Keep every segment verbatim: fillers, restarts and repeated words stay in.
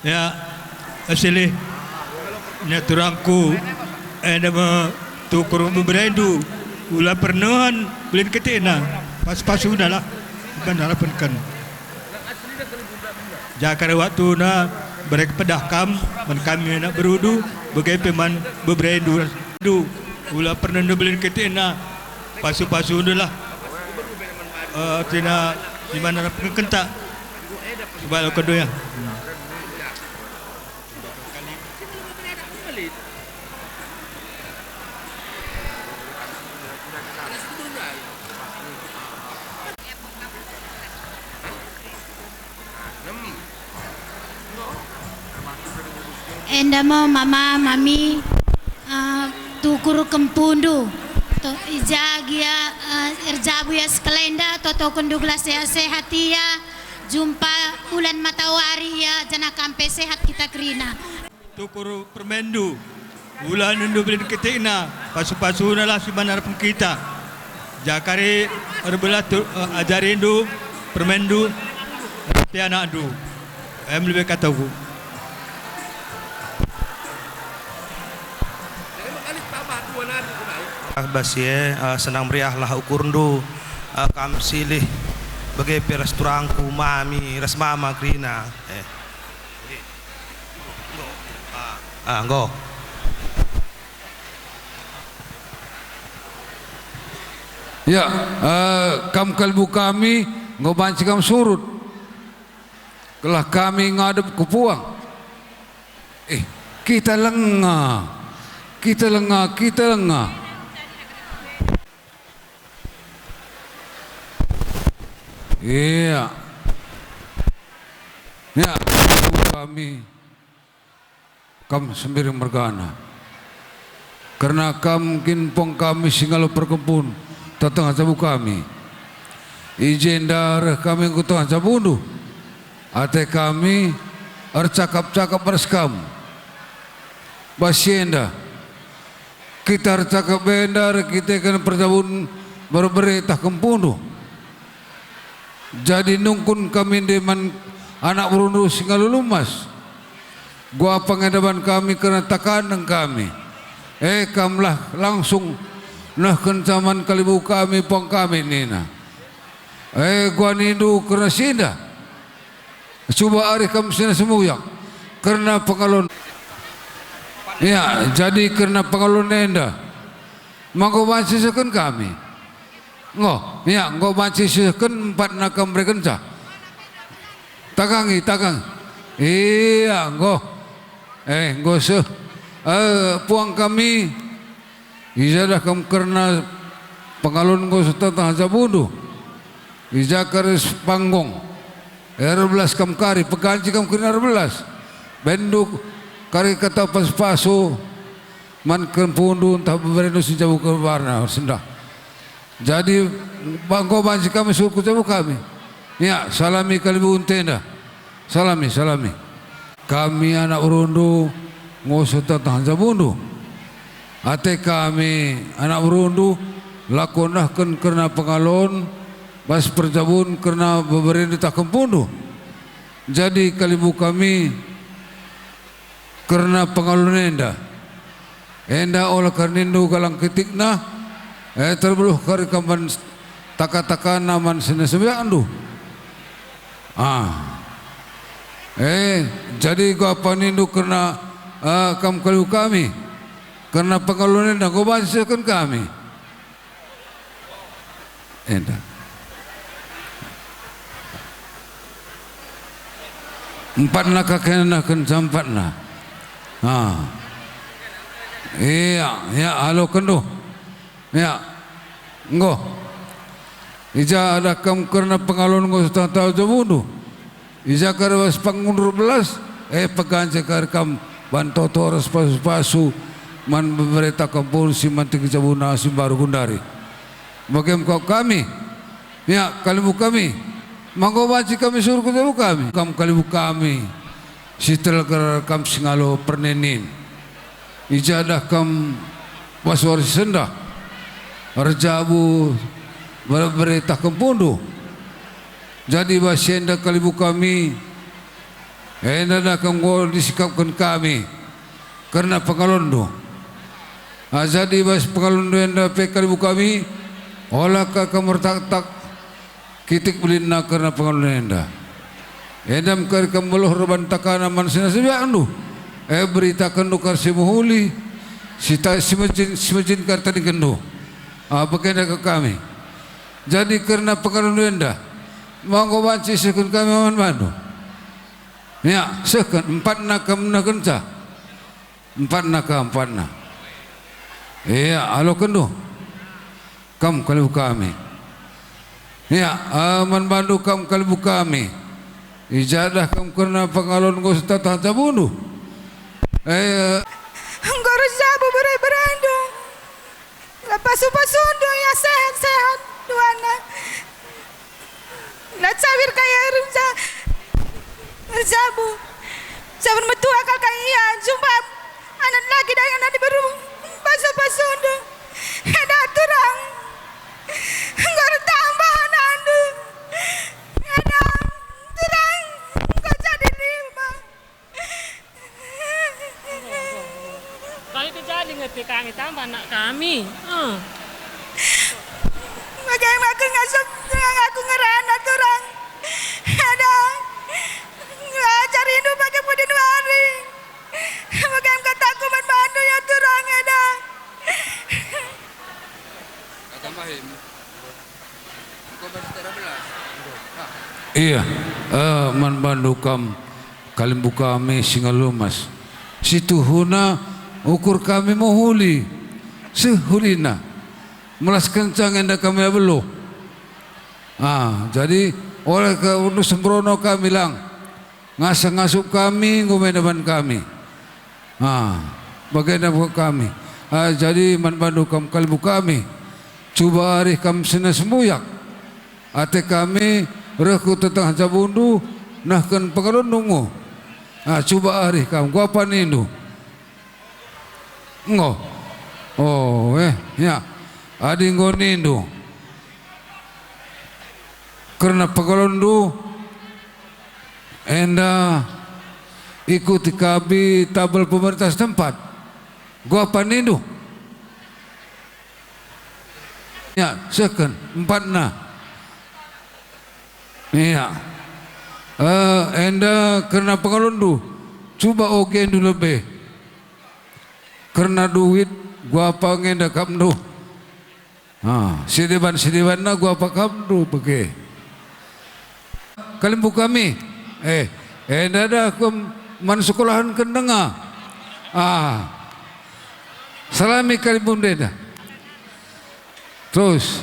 Ya, asilih, nia turangku, enda me tukur beberendu, ula pernehen belin ketikna, pas-pasuna lah, benar penken. Jakar waktuna berek pedah kam, man kami anak berundu, bage pe man beberendu ras du, ula pernehen belin ketikna, pasu-pasundu lah. Eh, tina di mana penken tak? Coba lo kedua ya. Enda me mama, mami, eh, tukur kempundu. To, i ja gia, eh, erjabu ia sekalenda, totokendu gelah sehat-sehat ia, jumpa bulan matawari ia, janah kam pe sehat kita kerina. Tukur permendu, ula nundu belin ketikna, pasu-pasunalah si man arep kita. Jakari erbelah tu, eh, ajarindu, permendu, rapi anakndu. Em lebe kataku. Ah, bas e, eh, senang meriahlah ukurndu, eh, kam silih, bage pe ras turangku, mami, ras mama kerina. Eh. Ah, enggo. Ya, eh, kam kalbu kami, enggo banci kam surut. Gelah kami ngadep ku puang. Eh, kita lenga. Kita lenga, kita lenga. Iya. Ya, kami, kam sembiri mergana. Kerna kam kin puang kami si ngalo perkempun, tengah jabu kami. I jenda reh kami enggo tengah jabundu. Ate kami ercakap-cakap ras kam. Bas si enda, kita ercakap enda erkiteken perjabun berbere tah kempundu. Jadi nungkun kami nde man anak berundu si ngalo lumas. Guapa nge daban kami kerna takanen kami. E, kamlah langsung nehkenca man kalibu kami puang kami nina. E, gua nindu kerna si enda. Cuba arih kam sina semuyak kerna pengalon. Ya, jadi kerna pengalon enda. Maka banci sehken kami. Ngo, ya, enggo banci sehken empat naka merekenca. Tagangi, tagang. Iya, enggo. Eh, enggo seh. Eh, puang kami. I ja dah kam kerna pengalon enggo setengah jabundu. I ja kari panggong. Erbelas kam kari, peganci kam kerina erbelas. Benndu kari kata pas-pasu man kempundu ntah beberendu si jabu kebarna sendah. Jadi, ba-, enggo banci kami suruh ku jabu kami. Ya, salami kalibu ntenda. Salami, salami. Kami anak berundu ngusur tentang jabundu. Ate kami anak berundu lako nehken kerna pengalon, bas perjabun kerna beberendu tah kempundu. Jadi kalibu kami kerna pengalon enda. Enda ola kari nindu galang ketikna, eh, terbeluh kari kam man taka-takana man sena sembiakndu. Ah. Eh, jadi kuapa nindu kerna, eh, kam kalibu kami, kerna pengalon enda enggo banci sehken kami. Enda. Empatna ka kena kenca empatna. Ah. Iya, ya, alo kendu. Ya. Enggo. I ja dah kam kerna pengalon enggo setengah tahu jabundu. I ja kari bas panggong erbelas, eh, peganci kari kam ban toto ras pasu-pasu man bebereta kempundu si man tingki jabundu si mbaru gundari. Bage me kap kami, ya, kalibu kami, ma enggo banci kami suruh ku jabu kami. Kam kalibu kami, si teleger kam si ngalo pernenin. I ja dah kam bas wari si sendah, erjabu bere-, beretah kempundu. Jadi bas si enda kalibu kami, Enda dah kam enggo isikapken kami kerna pengalonndu. Ah, jadi i bas pengalonndu enda pe kalimbubu kami, ola ka kam ertaktak kitik belinna kerna pengalonndu enda. Enda me kari kam beluh erban takana man senina si biakndu, e, beritakenndu kari si mehuli, si ta-, si mejin, si mejin kari tadingkenndu. Ah, bagenda ka kami. Jadi kerna pengalonndu enda, ma enggo banci isehken kami man bandu? Ya, sehken, empatna kam nehkenca. Empatna kam, empatna. Iya, alokenndu. Kam kalimbubu kami. Iya, ah, man bandu kam kalimbubu kami. I ja dah kam kerna pengalon enggo setata jabundu. Eh, enggo erjabu bere-berendu. La pasu-pasundu ia sehat-sehat duana. La cawir ka ia erja-, erjabu. Jaman metua kal ka ia jumpa anak laki dengan anak diberu pasu-pasundu. Eda turang. Enggo ertambah anakndu. Eda turang. Enggo jadi lima. Kami kejali ngerti kami tambah anak kami. Eh. Bage aku ngasup, aku ngerana turang. Ada. Ngajari indu bage pudin wari. Bage kataku man bandu ia turang, ada. Tambahin. Iya, eh, man bandu kam kalimbubu kami si nggeluh mas. Si tuhuna ukur kami mehuli, seh hulina. Melaskenca nge enda kami abeluh. Ah, jadi ola ka unu sembrono kami lang. Ngasup-ngasup kami, enggo mena ban kami. Ah, bagenda buat kami. Ah, jadi man bandu kam kalimbubu kami, cuba arih kam senina sembuyak. Ate kami reh ku tengah-tengah jabundu, nehken pengalonndu enggo. Ah, cuba arih kam, enggo apa nindu? Enggo. Oh, eh, ya. Adi enggo nindu kerna pengalonndu, enda ikuti kami tabel pemerintah setempat. Enggo apa nindu? Ya, sehken, empatna. Iya. Eh, enda kerna pengalonndu, cuba ogendu lebe. Kerna duit, enggo apa nge enda kapndu? Ah, si deban, si debanna enggo apa kapndu bage? Kalimbubu kami. Eh, enda dah kam man sekolahen kendenga. Ah. Salami kalimbubu enda. Terus.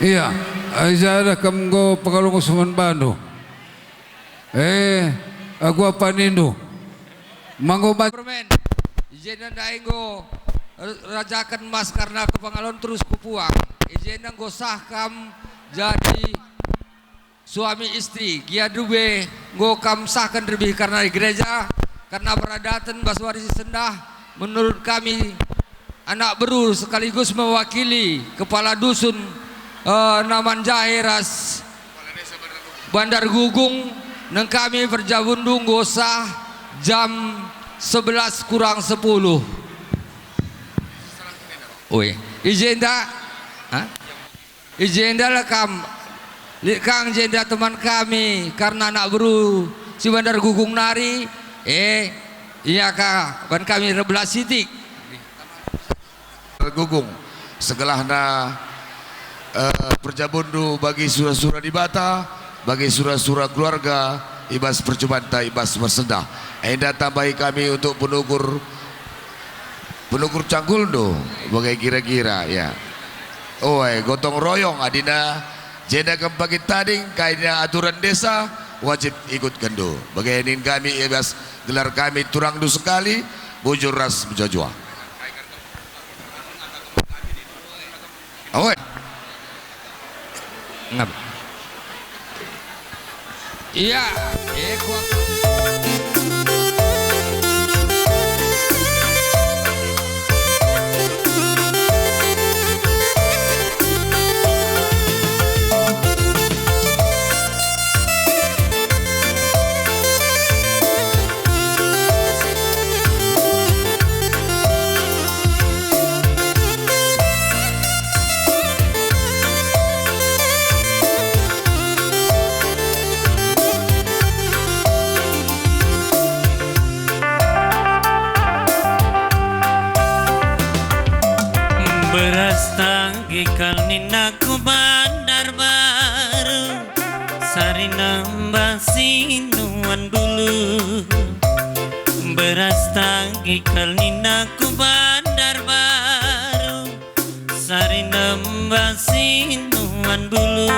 Iya, i ja dah kam enggo pengalongo seman bandu. Eh, enggo apa nindu? Manggo ba-, permen. I jenda ndai enggo rajaken mas karna kepengalon terus kupuang. I jenda enggo sah kam jadi suami istri, gia dube enggo kam sahken rebih karna i gereja, karna peradaten bas wari si sendah, menurut kami, anak beru sekaligus mewakili kepala dusun, eh, Naman Jahe ras Bandar Gugung, nengkami perjabunndu enggo sah jam sebelas kurang sepuluh. Oi, i jenda, ha? I jenda lah kam, lit kang jenda teman kami, karna anak beru si Bandar Gugung nari, eh, ia ka ban kami erbelas sitik. Ergugung. Segelahna, eh, perjabunndu bagi sura-sura Dibata, bagi sura-sura keluarga, i bas percubanta, i bas mersenda. Enda tambahi kami untuk penukur, penukur cangkulndu, bagi gira-gira, ya. Oe, gotong royong adina, jenda kam pagi tading, kaina aturan desa, wajib ikutkenndu. Bagi nin kami, i bas gelar kami turangndu sekali, bujur ras mejuah-juah. Oi. Ngap. Iya, eh, kuat. Kal nina ku Bandar Baru, sari nembah si nuan bulu. Beras tangki kal nina ku Bandar Baru, sari nembah si nuan bulu.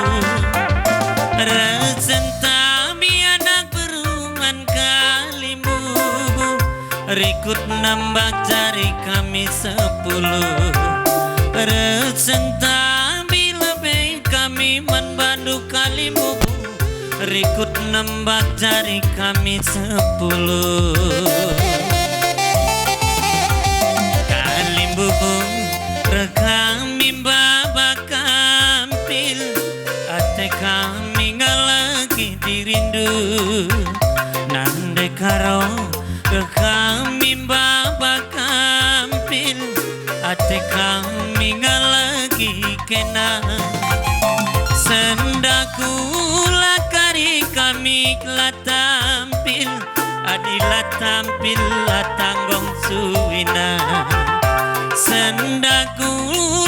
Resen tambi anak beru man kalimbubu, rikut nembah jari kami sepuluh. Resen tambi lebe kami man bandu kalimbubu, rikut nembah jari kami sepuluh. Kalimbubu reh kami mbaba kampil, ate kami ngalaki dirindu. Nande karo reh kami mbaba kampil, ate kami ngalaki kena. Sendaku la kari kami la tampil, adi la tampil la tanggong suina. Sendaku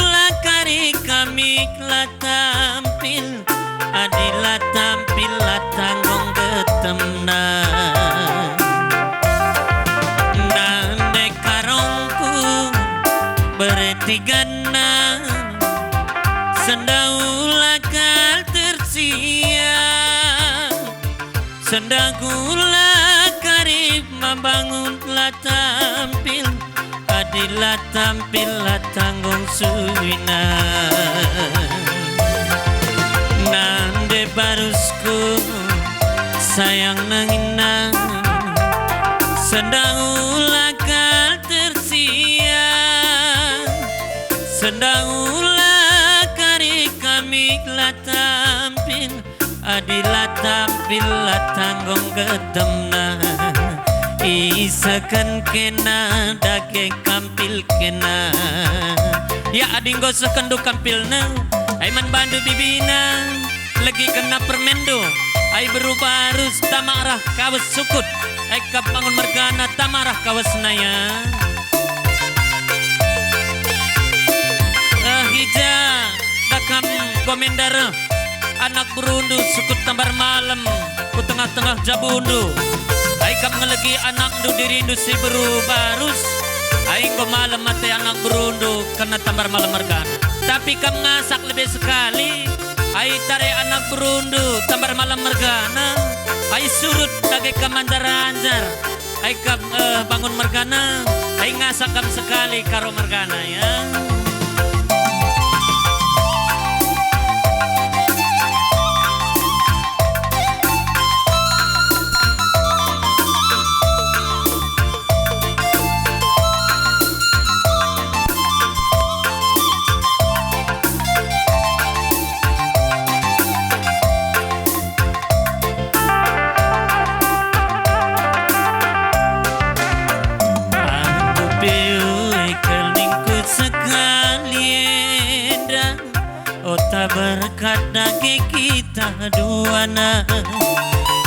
la kari kami la tampil, adi la tampil la tanggong getemna. Nande karongku bereti gana, sendaula kal tersia. Sendaku la karib mambangun la tampil, adi la tampil la tanggong suina. Nande barusku sayang nengina, sendaula kal tersia. Sendaula kari kami la tampil, adi la tampil la tanggong getemna. Isaken kena dage kampil kena. Ya, adi enggo sehkenndu kampilna, ai man bandu bibina, legi kena permendo, ai beru barus tama arah kawes sukut, ai kap bangun mergana tama arah kawesna ya. Eh, i ja, dakam komendar, anak berundu sukut Tambar Malem, ku tengah-tengah jabundu. Ai kam ngelegi anakndu dirindu si beru barus, ai enggo malem ate anak berundu kena Tambar Malem mergana. Tapi kam ngasak lebe sekali, ai tare anak berundu Tambar Malem mergana, ai surut dage kam anjar-anjar. Ai kam, eh, bangun mergana, ai ngasak kam sekali karo mergana, ya. Aku pe uekal ningku sekali enda, ota berkat dage kita duana.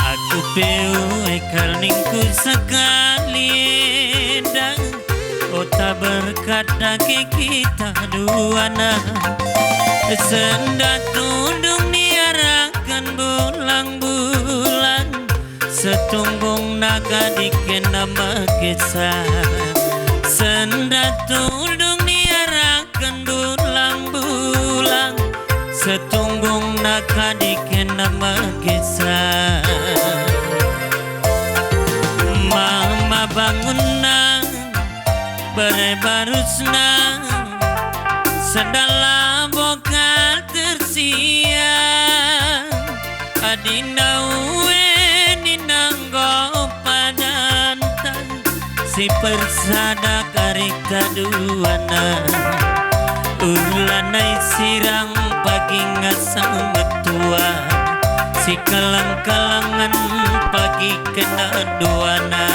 Aku pe uekal ningku sekali enda, ota berkat dage kita duana. Senda tundung niaraken bulang-bulang, setunggungna kadi kena mekesa. Senda tundung niaraken bulang-bulang, setunggungna kadi kena mekesa. Mama bangunna, bere barusna, senda labo kal tersia. Adi ndaueni nanggo padanta, si persada kari kaduana. Ulanai sirang pagi ngasa metua, si kalang-kalangen pagi kena duana.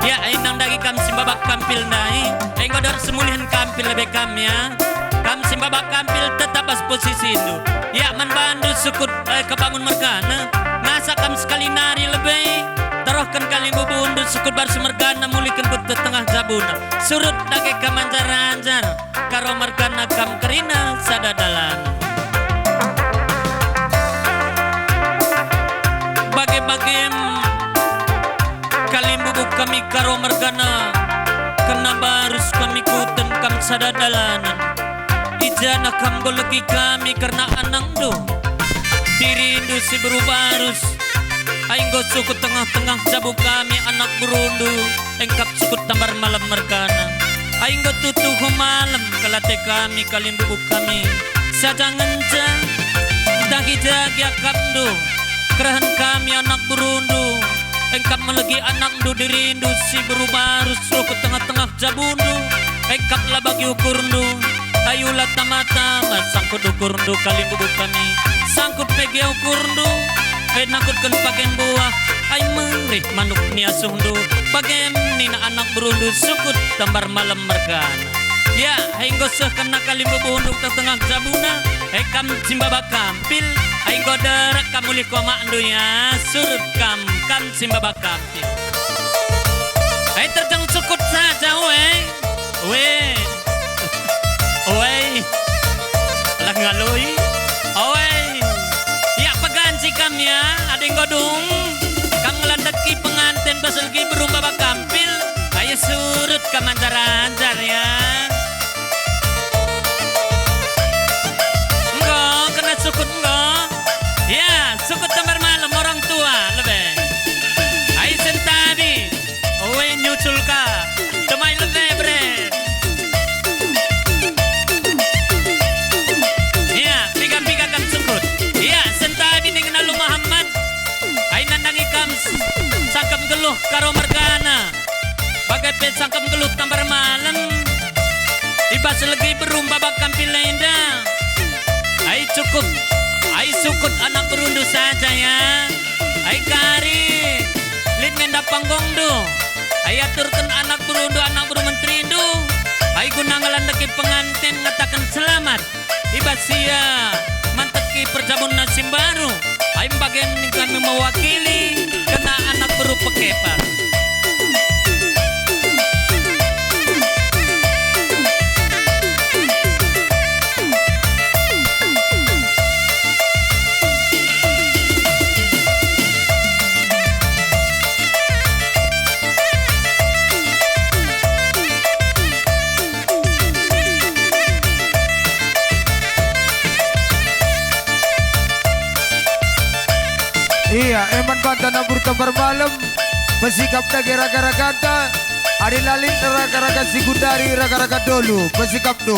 Ya, ai nang dage kam si mbabak kampil ndai, enggo dor semulihen kampil lebe kam ya. Kam si mbabak kampil tetap bas posisindu. Ya, man bandu sukut, eh, kebangun mergana, ngasak kam sekali nari lebe, teroh Ken kalimbubundu sukut Barus mergana, muliken ku tengah jabuna. Surut dage kam anjar-anjar, Karo mergana kam kerina sada dalan. Bage-bagem kalimbubu kami Karo mergana, kena Barus kami kuten kam sada dalanen. I jana kam enggo legi kami kerna anakndu, dirindu si beru Barus. Ai enggo sukut tengah-tengah jabu kami anak berundu, engkap sukut tambar malem mergana. Ai enggo tutuh malem kal ate kami kalimbubu kami. Saja ngenca, dagi-dagi akapndu, kerehen kami anak berundu, engkap melegi anakndu dirindu si beru Barus sukut tengah-tengah jabundu, engkap la bagi ukurndu. Ai ula tama-tama sangkut ukurndu kalimbubu kami, sangkut pe gia ukurndu, e nangkutken pagen buah. Ai merih manuk ni asuhndu, bagem nina anak berundu sukut tambar malem mergana. Ya, ai enggo seh kena kalimbubundu tengah-tengah jabuna, e kam Simbaba Kampil, ai enggo derek kam mulih ku amakndu ya, surut kam, kam Simbaba Kampil. Ai terjeng sukut saja, we. We. We. Lah ngaloi. We. Ya peganci kam ya, adi enggo dung. Kam ngelandeki penganten bas legi beru Mbaba Kampil. Ayo surut kam anjar-anjar ya. Enggo, kena sukut enggo. Ya, sukut tambar malem orang tua, lebe. Ai sentabi. Oe, nyusul ka. Temai lebe, bre. Ia, piga-piga kam sukut. Ia, sentabi ning Nalu Muhammad. Ai nandangi kam s-, sangkep nggeluh Karo mergana. Bage pe sangkep nggeluh tambar malem. I bas legi beru Mbaba Kampil enda. Ai cukup, ai sukut anak berundu saja ya. Ai kari, lit menda panggongndu. Ai aturken anak berundu, anak beru menterindu. Ai guna ngelandeki penganten ngataken selamat. I bas ia manteki perjabunna si mbaru. Ai mbagen kami mewakili kena anak beru Pekepar. Ia, e man banta nabur tambar malem, pesikap dage raga-raganta, adi la lit raga-raga si gundari, raga-raga dolu, pesikapndu.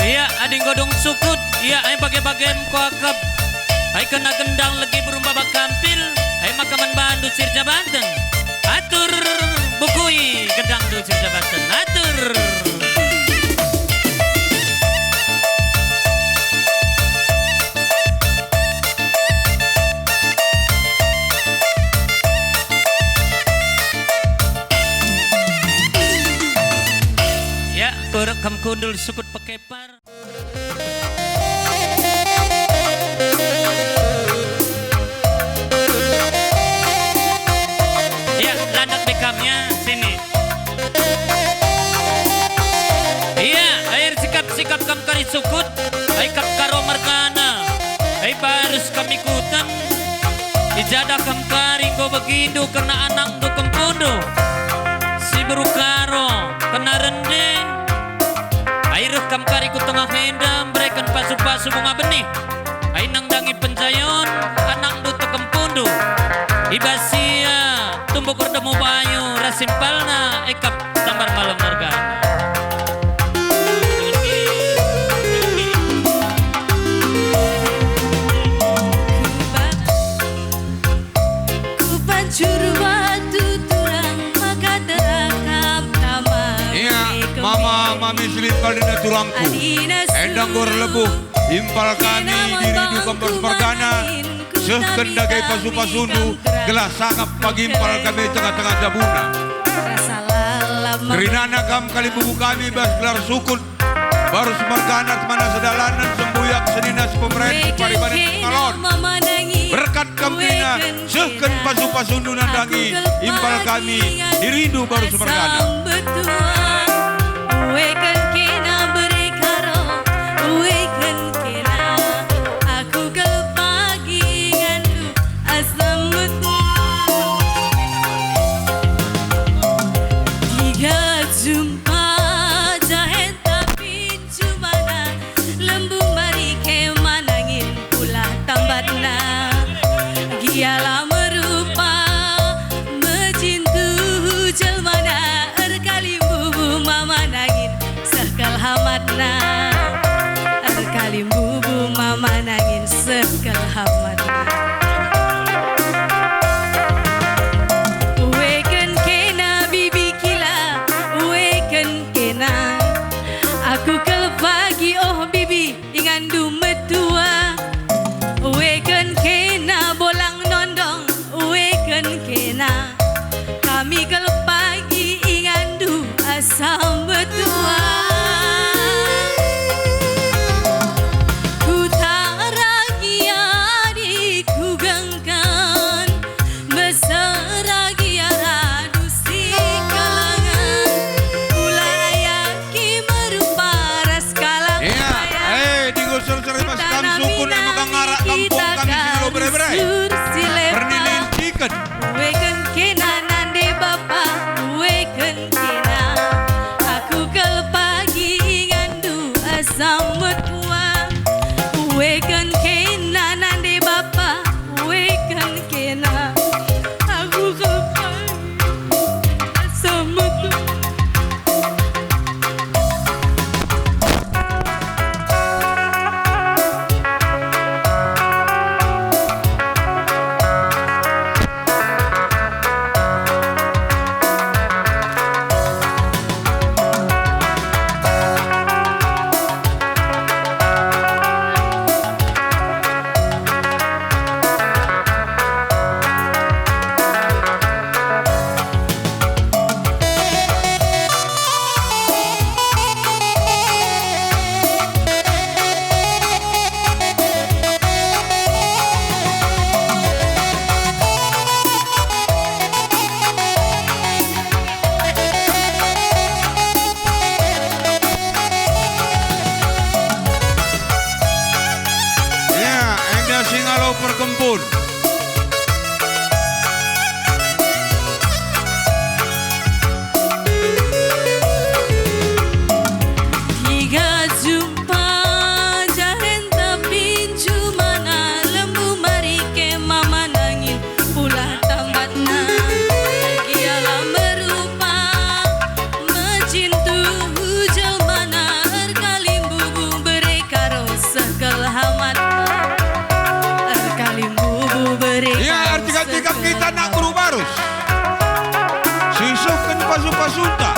Ia, adi enggo dung sukut, ia, ai bage-bagem kuakap. Ai kena gendang legi beru Mbaba Kampil, ai maka man bandu sirjabaten. Atur, bukui gendangndu sirjabaten. Atur. Ya, kurek kam kundul sukut Pekepar. Ya, landak bekamnya sini. Ia, air sikap-sikap kam kari sukut, ai kap Karo mergana, ai barus kami kuten, i jada kam kari enggo begindu kerna anakndu kempundu, si beru Karo, kena rende, ai reh kam kari ku tengah enda, mbereken pasu-pasu bunga benih. Ai nandangi penjayon anakndu tekempundu. I bas ia tumbuk erdemu bayu ras simpalna ekap sambar malem mergana. Kupancur batu turang maka Kami si lit kal nina turangku, enda enggo erlebuh impal kami dirindu kam ras mergana, sehken dage pasu-pasundu, gelah sangap pagi impal kami tengah-tengah jabuna. Kerinana kam kalimbubu kami bas gelar sukut, barus mergana temana sedalanen sembuyak senina sepemeren separibanen pengalon. Berkat kam kerina, sehken pasu-pasundu nandangi impal kami dirindu barus mergana. Weken kena bere karo, weken kena aku kal pagi ngandu asam metua. Tiga jumpa jahen tapi Jumana lembu mari kemana nangin pula tambatna. Gia la merupa mejintu jelmana erkalimbubu mamana nangin seh kal hamatna. Erkalimbubu mamana nangin seh kal hamatna. Weken kena bibi kila, weken kena. Aku kal pagi, oh bibi, inganndu metua. Weken kena bolang nondong, weken kena. Kami kal pagi inganndu asam metua. Kutara gia di kugengkan. Mesera gia radu si kalangan, ula ayaki merupa ras kalang. Ia, eh, dingo seri-seri bas kam sukun e maka ngarak kampung kami si ngalo bere-bere. Perninin ciken. Weken kena nande bapa, weken kena. Aku kal pagi inganndu asam metua. Weken kena nande bapa, weken kena. Aku kal pagi asam metua. Ya, enda si ngalo perkempun. Tiga jumpa jahen tapi jumana lembu mari kemana nangin pula tambatna. Gia la merupa mejintu jelmana erkalimbubu bere karo seh kal hamatna. Erkalimbubu bere karo seh kal hamatna. Ia, ercikap-cikap kita anak beru barus. Sisehken pasu-pasunta.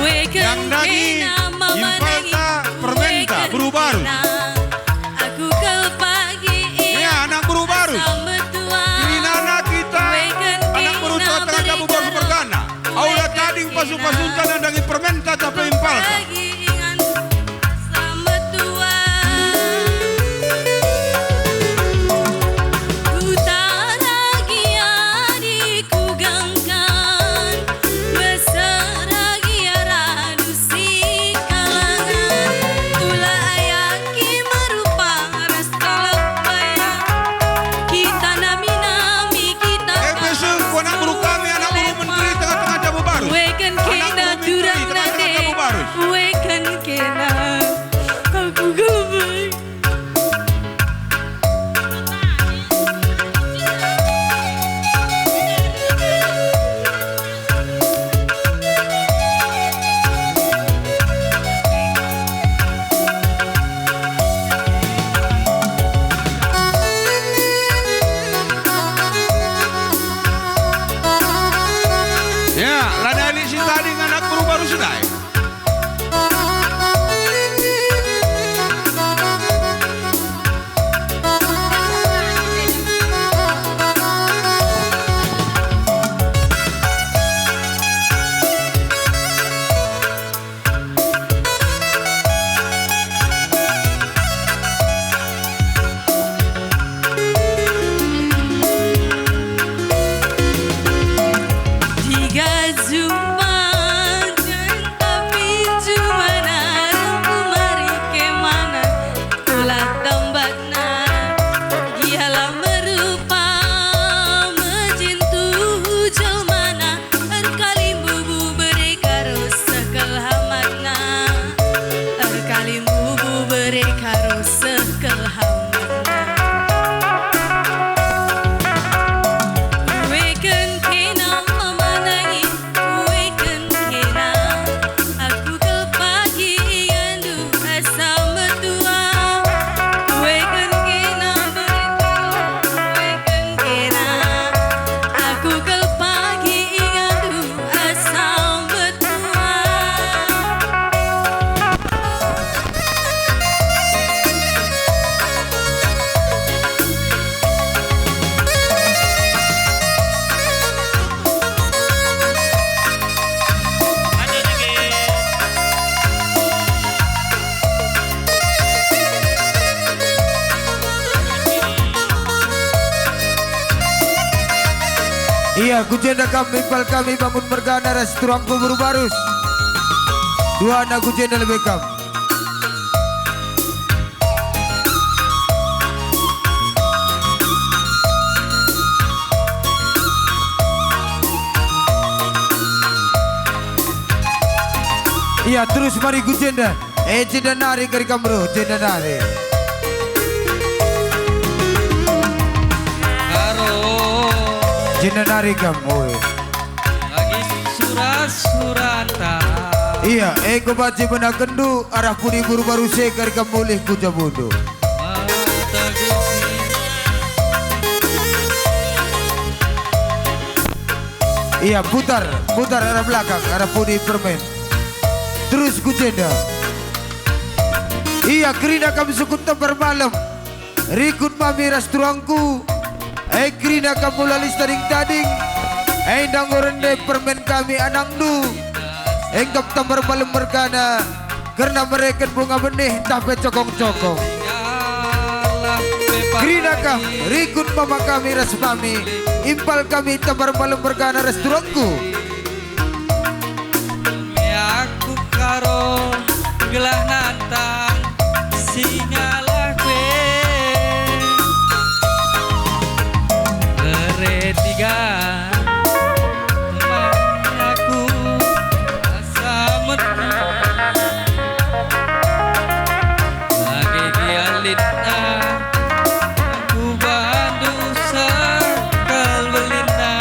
Weken kena mama nangin, impalta permenta beru barus. Aku kal pagi ia anak beru barus. Kerinana kita anak beru tengah-tengah jabu barus mergana. Aula tading pasu-pasunta nandangi permenta tapi impalta. Selamat tua. Kutara gia di kugengkan, mesera gia radu si kalangan. Ula ayaki merupa ras kalak baya. Kita nami-nami, kita. Eh, besengku anak beru kami, anak beru menteri tengah-tengah jabu barus. Weken kena turang nande. Anak beru menteri tengah-tengah jabu barus. Weken Jumpa jengkapi jumana, rungku mari kemana, tulah tambatna. Gialah merupa mejin tuhu jelmana, erkalimbubu bere karo seh kelhamatna, erkalimbubu bere karo seh kelhamatna. Weken kena memanangi, weken kena, aku kal pagi ingandu asa metua. Weken kena berita, weken kena, aku kal pagi ingandu asa metua. Ia, ku jenda kam impal kami bangun mergana ras turangku Beru Barus. Duana ku jenda lebe kam. Ia, terus mari ku jenda. Eh, jenda nari kari kam, Bro, jenda nari. Karo. Jenda nari kam, oi. Bagi sura-suranta. Ia, enggo banci benakenndu arah pudi Beru Barus e kari kam mulih ku jabundu. Mata Gusti. Ia, putar, putar arah belakang, arah pudi permen. Terus ku jenda. Ia, kerina kam sukut tembar malem. Rikut mami ras turangku, e kerina kam mula lis tading-tading, enda enggo rende permen kami anangndu, engkap tambar malem mergana, kerna mereken bunga benih ntah pe cokong-cokong. Kerina kam, rikut mama kami ras mami, impal kami tambar malem mergana ras turangku. Aku karo gelah nantang singalah kue. Bere tiga aku asa metu. Bage gia litna, aku bandu sekel belinna.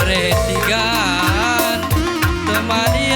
Perhatikan temani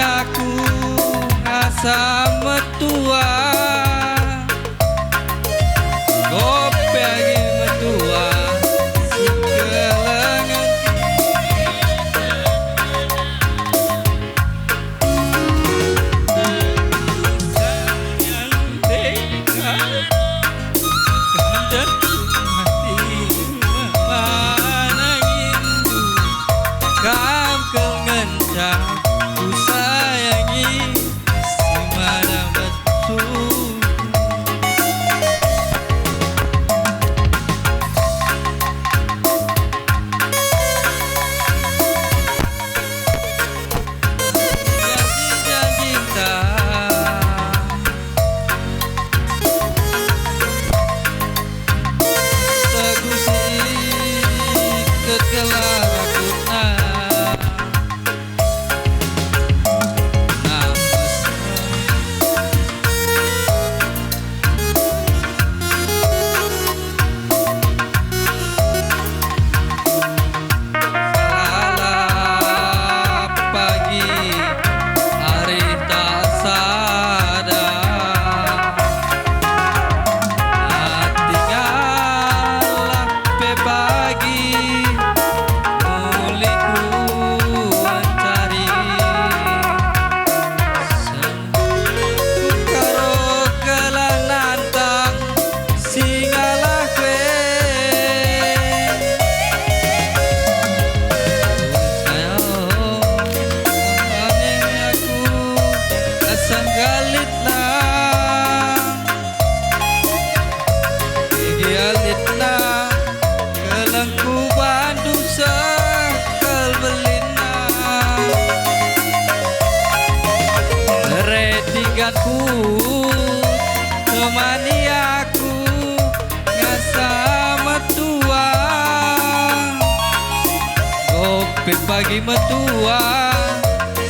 Bagi metua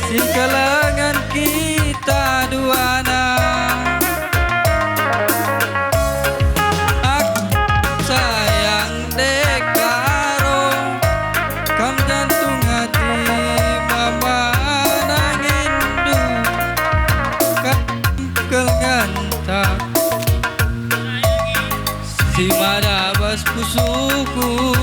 si kelengen kita duana. Aku sayang ndekaro, kam jantung hati mama nangindu, kam kelengenta. Si mada bas pusuhku.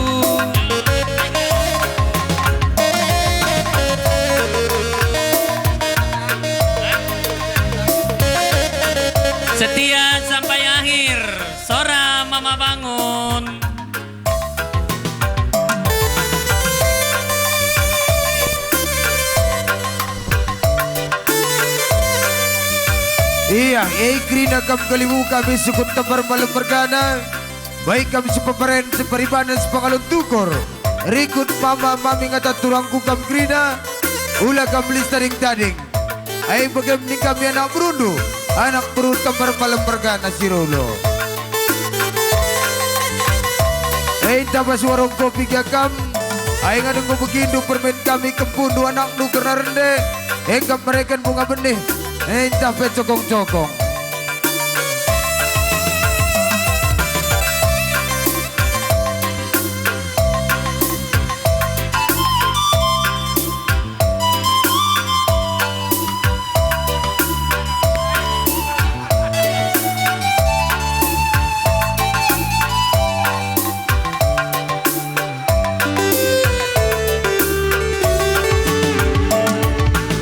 Setia sampai akhir, sora Mama Bangun. Ia, e kerina kam kalimu kami sukut Tembar Malem mergana, baik kam sipeperen, siperibanen, sipangalun tukur. Rikut mama mami ngata turangku kam kerina, ula kam lis tading-tading. Ai bagem ning kami anak berundu, anak beru Tembar Malem mergana si Rolo. Enta bas warung kopi gia kam, ai ngadengku begindu permen kami kempundu anakndu kerna rende, engkap mereken bunga benih, enta pe cokong-cokong.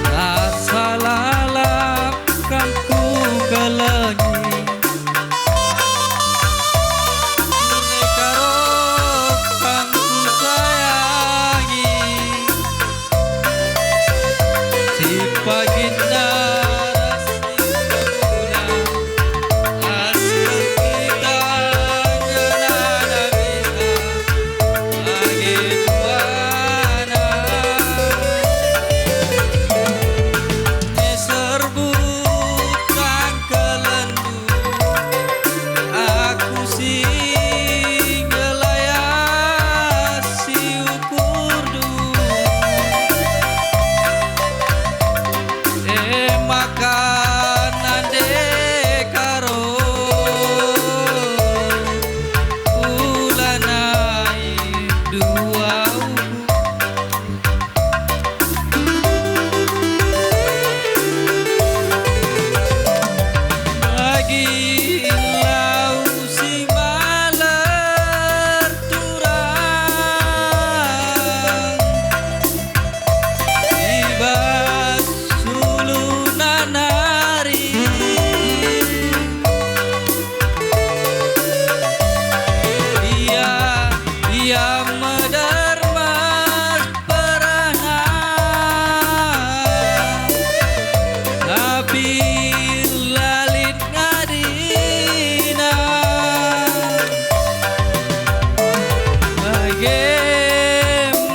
Rasa lalap kam kukelengi, merdeka roh kam kusayangi. Si pagin daras si guna, asal kita ngenana kita age duana. Meserbu tangkelendu, aku si ngelayasi ukurndu. E maka nande karo ulanai duau. Bagi lau si maler turang i bas ulu nanari. Ia, ia medermas perana, tapi la lit ngadina. Bage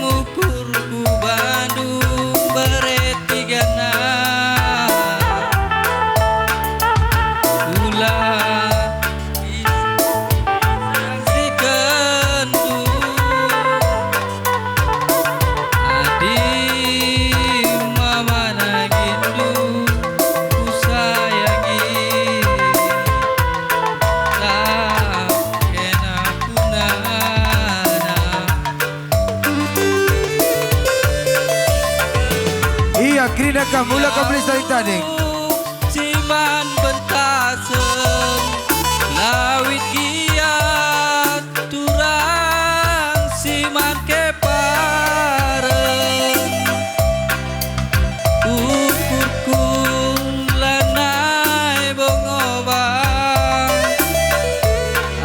ukurku bandu bere tigana. Ula isaksikendu. Adi mama nangindu kusayangi, tak kena punana. Ia, kerina kam, ula kam lis tading-tading. Si man bentasen, lawit giat turang si man keparen. Ukurku lanai bongobang,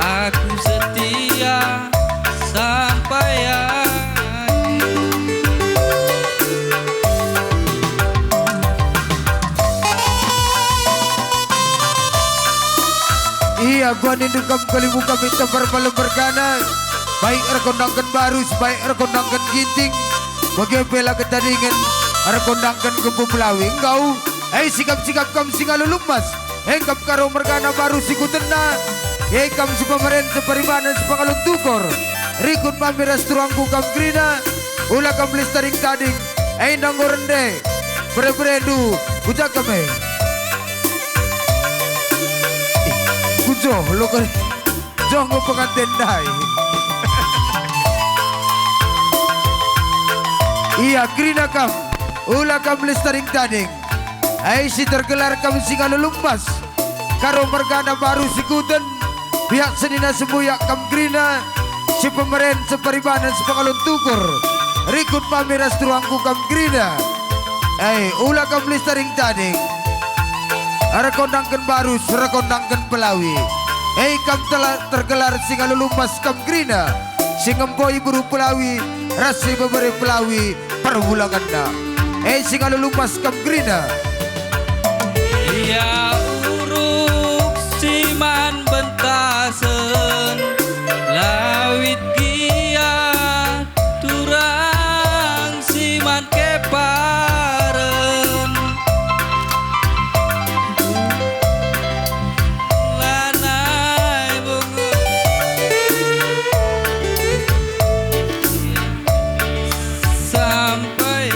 aku setia sampai akhir. Ia, guanindu kam kalimu kami Tembar Malem mergana, baik erkondangken barus, baik erkondangken ginting, bage pe la ketadingen erkondangken gembu pelawi. Enggau, ai sikap-sikap kam si ngalu lumas, engkap karo mergana barus sikutenna, e kam sipemeren, siperibanen, sipangalun tukur. Rikut mami ras turangku kam kerina, Ula kam lis taring-taring, enda enggo rende bere-berendu ku jagem e. Ih, kujo lo kari, jo enggo penganten ndai. Ia kerina kam, ula kam lis taring-taring. Ai si tergelar kam Singalulumbas, Karo mergana Baru Sikuten, pihak senina sembuyak kam kerina, si pemeren, separibanen, sepengalun tukur, rikut mami ras turuangku kam kerina. Ai, ula kam lis taring-taring. Erkondangken barus, erkondangken pelawi. Ai, kam telah tergelar Singalulumbas kam kerina, si ngempoi beru pelawi, ras si bebere pelawi, perbulangenna. E Singalulumbas kam kerina. Ia uruk si man bentasen, lawit gia turang si man keparen. Lanai bunga sampai.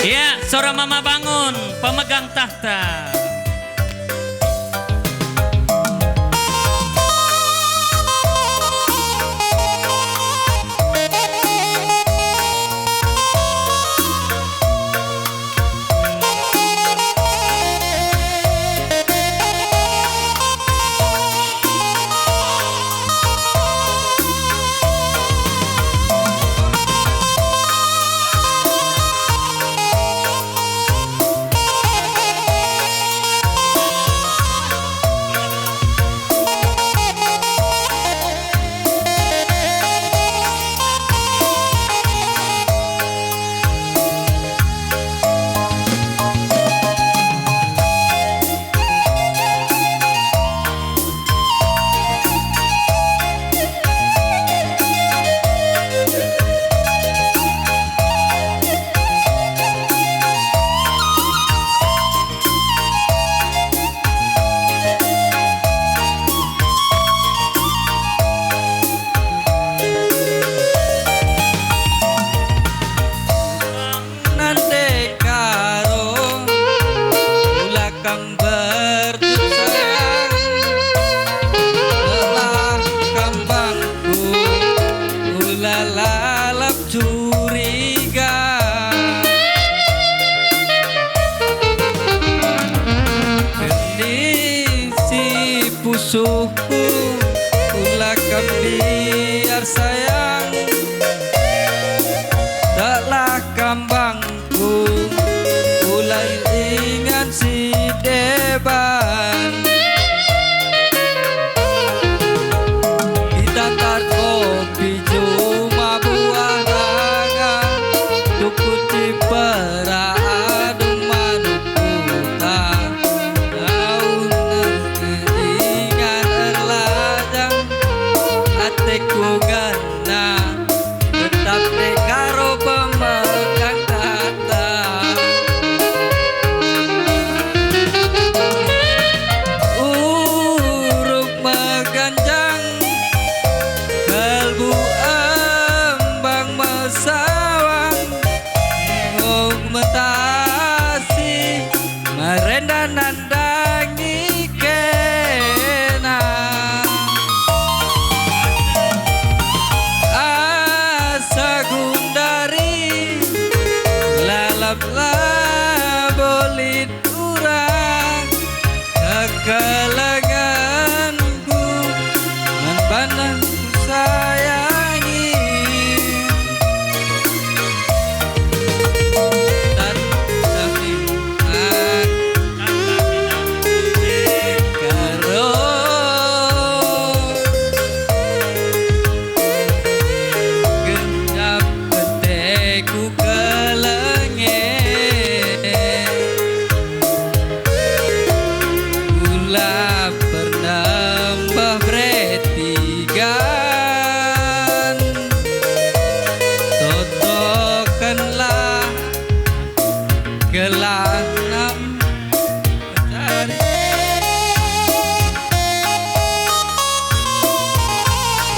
Ya, Sora Mama Bangun, pemegang tahta. Nande Karo, ula kam berdua sayang, gelah kambangku, ula lalap curiga. Keni si pusuhku, ula kam biar sayang, gelah kambang ku, ula ingan si deban. Kita tar kopi juma buah rangan, tuku cipera adung manuk kuta. Daun ingan erlajang, ateku ngena. Tetap deka ro pemegang tahta. Uruk meganjang, kalbu embang mesawang, ngok metasi, merenda nandangi kena. Asa gundari lalap labo lit urang, kekelengenku man bana kusayangi. Tetapi Karo genap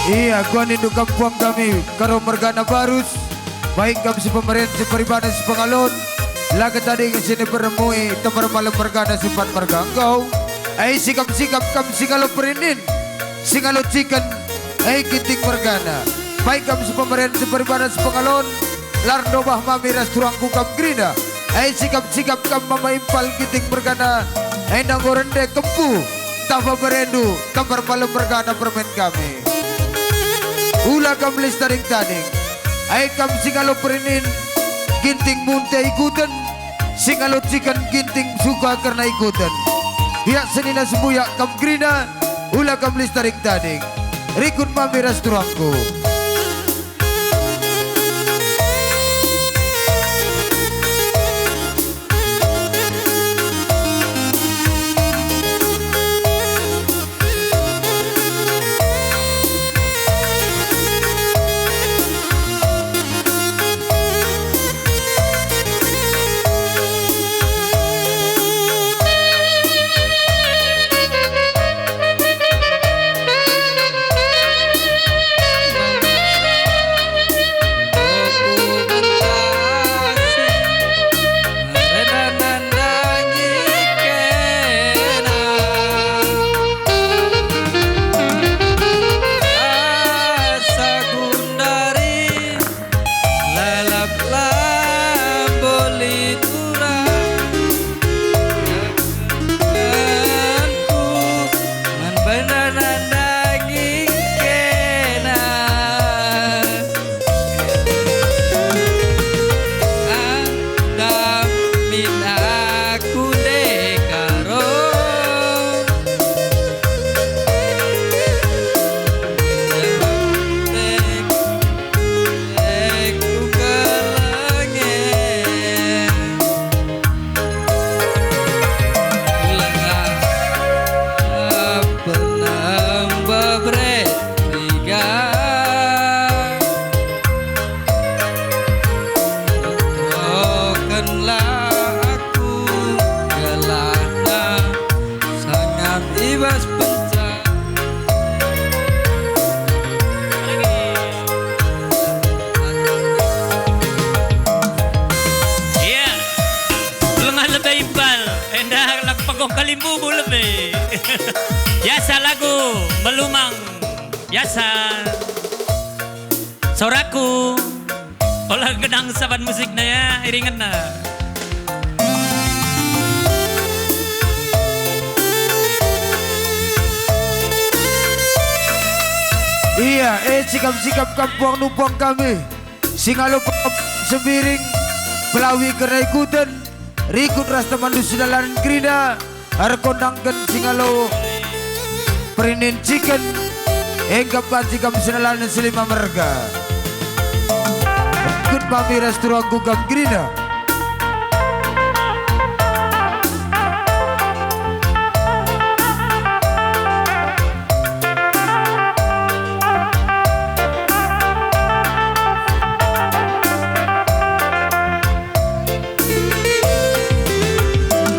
Ia, kuah nindu kampuang kami, Karo mergana Barus, baik kam si pemeren, si peribana, si pengalon, la ketading si niperemui, tembar malem mergana, si empat merga engkau. Ai sikap-sikap kam si ngalo perinin, si ngalo ciken, ai Ginting mergana. Baik kam si pemeren, si peribana, si pengalon, la erdobah mami ras turangku kam kerina. Ai sikap-sikap kam mama impal Ginting mergana, enda enggo rende kempu, tah berendu, tembar malem mergana permen kami. Ula kam lis tading-tading. Ai kam si ngalo perinin, Ginting munte ikuten, si ngalo ciken Ginting suka kerna ikuten. Biak senina sembuyak kam kerina, ula kam lis tading-tading. Rikut mami ras turangku. Lalap lamboli turang, tanganku man bana nandangi kena. Andamin aku ndekah ro. Sangap i bas penca. Iya. Lengah lebe impal, enda lagu pagong kalimbubu lebe. Biasa lagu melumang. Biasa. Soraku. Ola genang saban musikna ya, iringenna. Ia, e sikap-sikap kampuang numpang kami, si ngalo pekep Sembiring, pelawi kerna ikuten, rikut ras temanndu si dalanen kerina, erkondangken si ngalo perinin ciken, engkap banci kam senalanen selima merga. Rikut mami ras turangku kam kerina.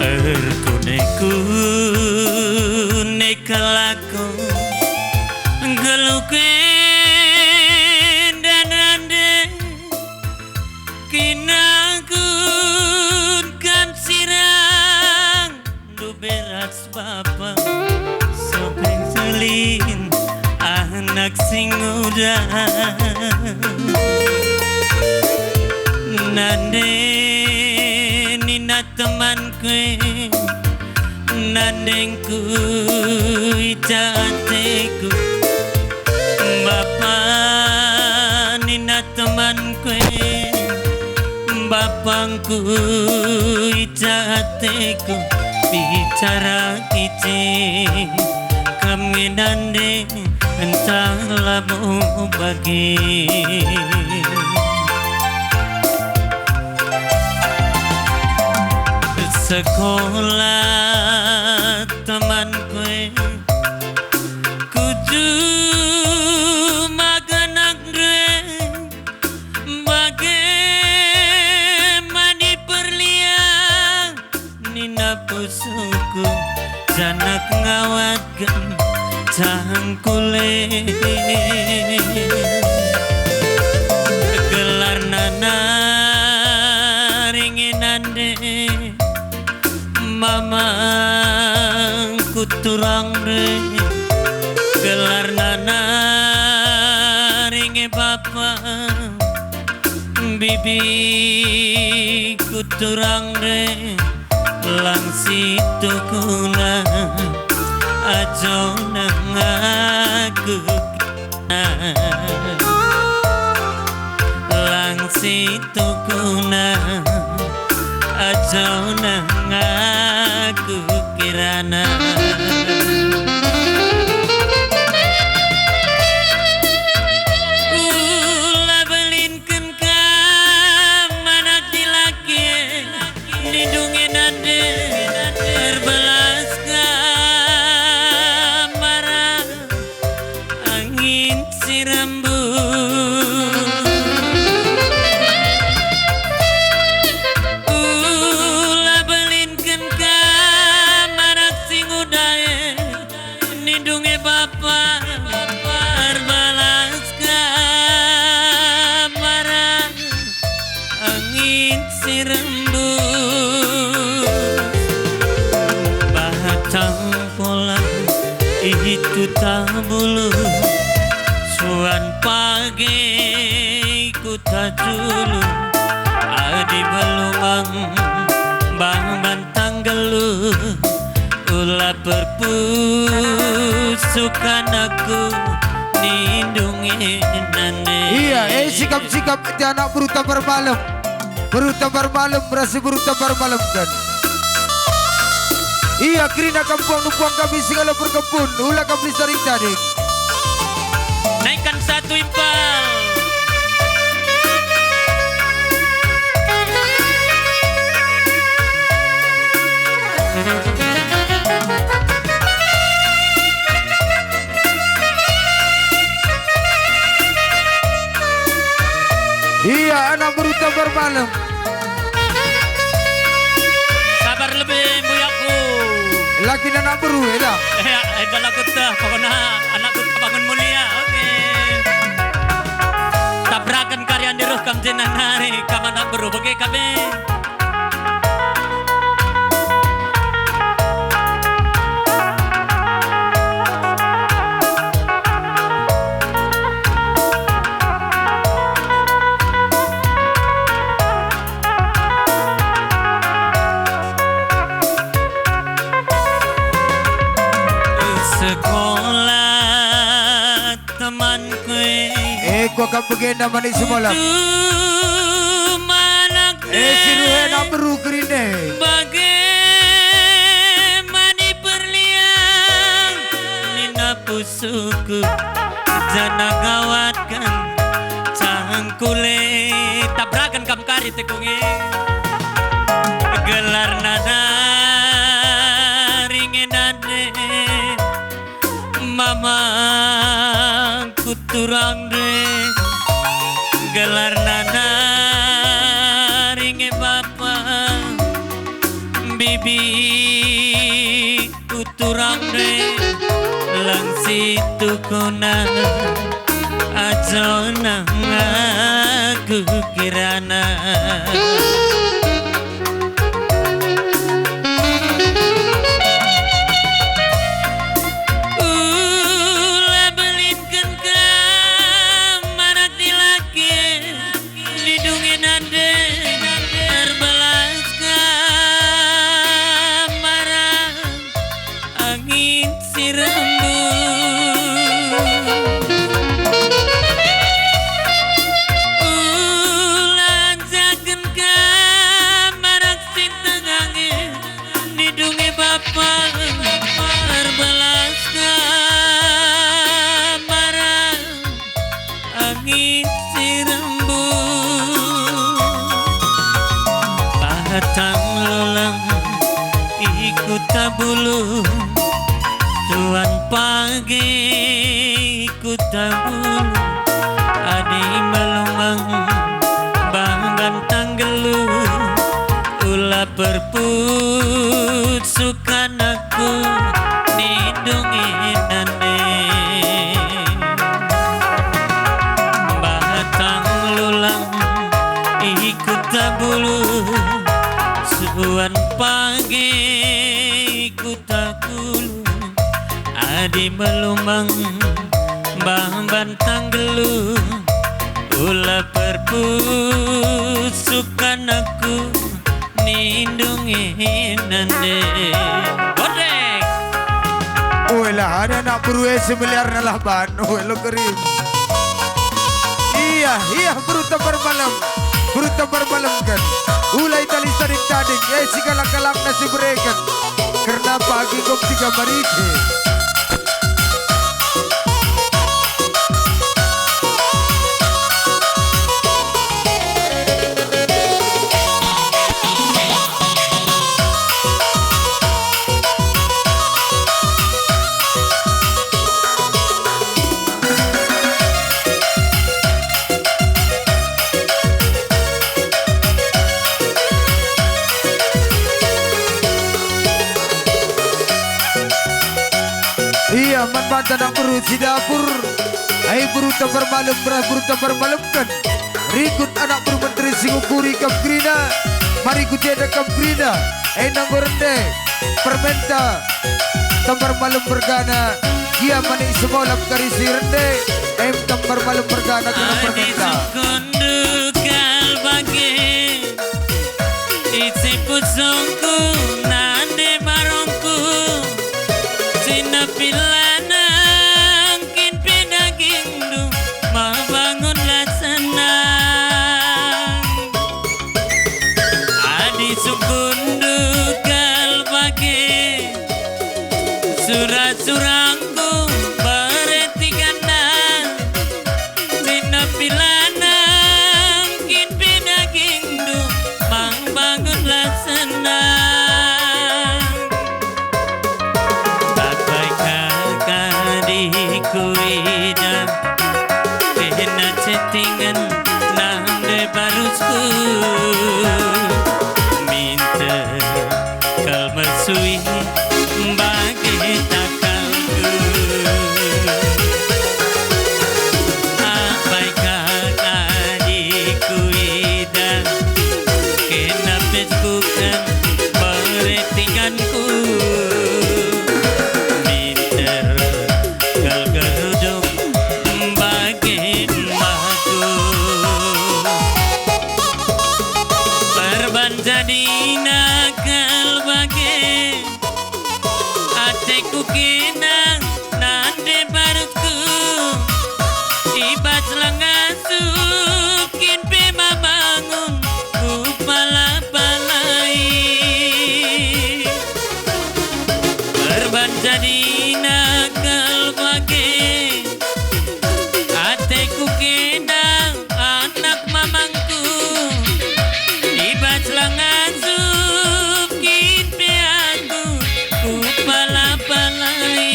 Erkune-kune kal aku, geluh enda nande, kinangkun kan sirang, ndube ras bapa, sobek selin, anak si nguda. Nande nina temanku e, nandengku i ja ateku. Bapa nina temanku e, bapangku i ja ateku. Bicara i je, kam nge nande, ntah labo bage. Sekolah temanku e, ku juma genakndu e, bage mani perlian. Nina pusuhku, janah ngawatken cangkule. Amangku turang re, gelarna nari nge bapa. Bibiku turang re, lang situkuna, ajo nang aku. Lang situkuna, ajo nang aku kirana. Ula belinken kam anak dilaki, nindungi nande erbelas kam arah. Angin si rembus. Ula belinken kam anak si nguda e, nindungi bapa, erbelas kam arah. Angin si rembus, Batang Polang, i Kuta Bulu, Suan Page, Kuta Julu, Adi Balumang, Bamban Tanggelu, ula perpus sukan aku nindungi nande. Iya, eh, sikap-sikap ate anak beru Tambar Malem. Beru Tambar Malem, berasi beru Tambar Malem dan. Iya, kerina kampuang numpuang kami segala perkempun, ula kam listari tading. Naikkan satu impal. Iya, anak beru Tambar Malem. Sabar lebe, mbuyaku. Laki anak beru, eda. Eh, enda lagu teh, pokokna anak beru bangun mulia. Oke. Tabraken karya ndiruh kam jenah nari, kam anak beru, bage kabe. Sekolah temanku e. Eh, kuakap bagenda mani semalam. Tutu manakna. Eh, si Ruhena beru kerine. Bage mani perliang nina pusuku, janah ngawatken cangkule. Tabraken kam kari tekung e. Gelarna nari nge nande. Mamangku turang re, gelarna nari nge bapa. Bibiku turang re, lang situkuna, ajo nang aku kirana. Ula belinken kam anak dilaki, nindungi nande erbelas kam arah. Angin si rembus. Ula ajaken kam anak si tengah e, nindungi bapa erbelas kam arah. Angin si rembus, Batang Lolang i Kuta Bulu, Tuan Page i Kuta Bulu, Adi Balumang, Bamban Tanggelu, ula perput sukan aku nindungi nande. Batang Lolang i Kuta Bulu, Suan Page Adi melumang bamban tanggelu, ula perpusuk anakku nindungi nande. Bodek! Uelah, ada anak beru e semiliarna lah ban. Ue, lo kerim. Iya, iya, beru tembar malem. Beru tembar malem kan. Ulai tali tading-tading, e si galak-galakna si bereken. Kerna pagi gok tiga marike. Ia man banta anak beru si dapur. Ai beru tembar malem, beru tembar malemken. Rikut anak beru menteri si ngukuri kam kerina. Mari ku jenda kam kerina. Ai nanggo rende. Permenta tembar malem mergana. Gia mani semolap kari si rende. Em tembar malem mergana kerna permenta. Adi sungkundu kal bage, ise pusungku nande barongku, si nepi lanang kin pe dagingndu, mebangunlah senang. Adi sungkundu kal bage, sura-surangku beretikanna, si nepi lanang kin pe dagingndu, mebangunlah senang. Apai kaka di kuidah, kena cetingen nande barusku. Minter kal mesui bage takalku. Apai kaka di kuidah, kena pe kuken beretikanku. Minter kal geruduk bage mbahku. Perban jadina kal bage, ateku kena nande barutku. I bas langa sukin pe mabangun kupala-palai. Perban jadina kal bage, ateku kena anak mamangku. I bas langa sukin pe aku kupala-palai.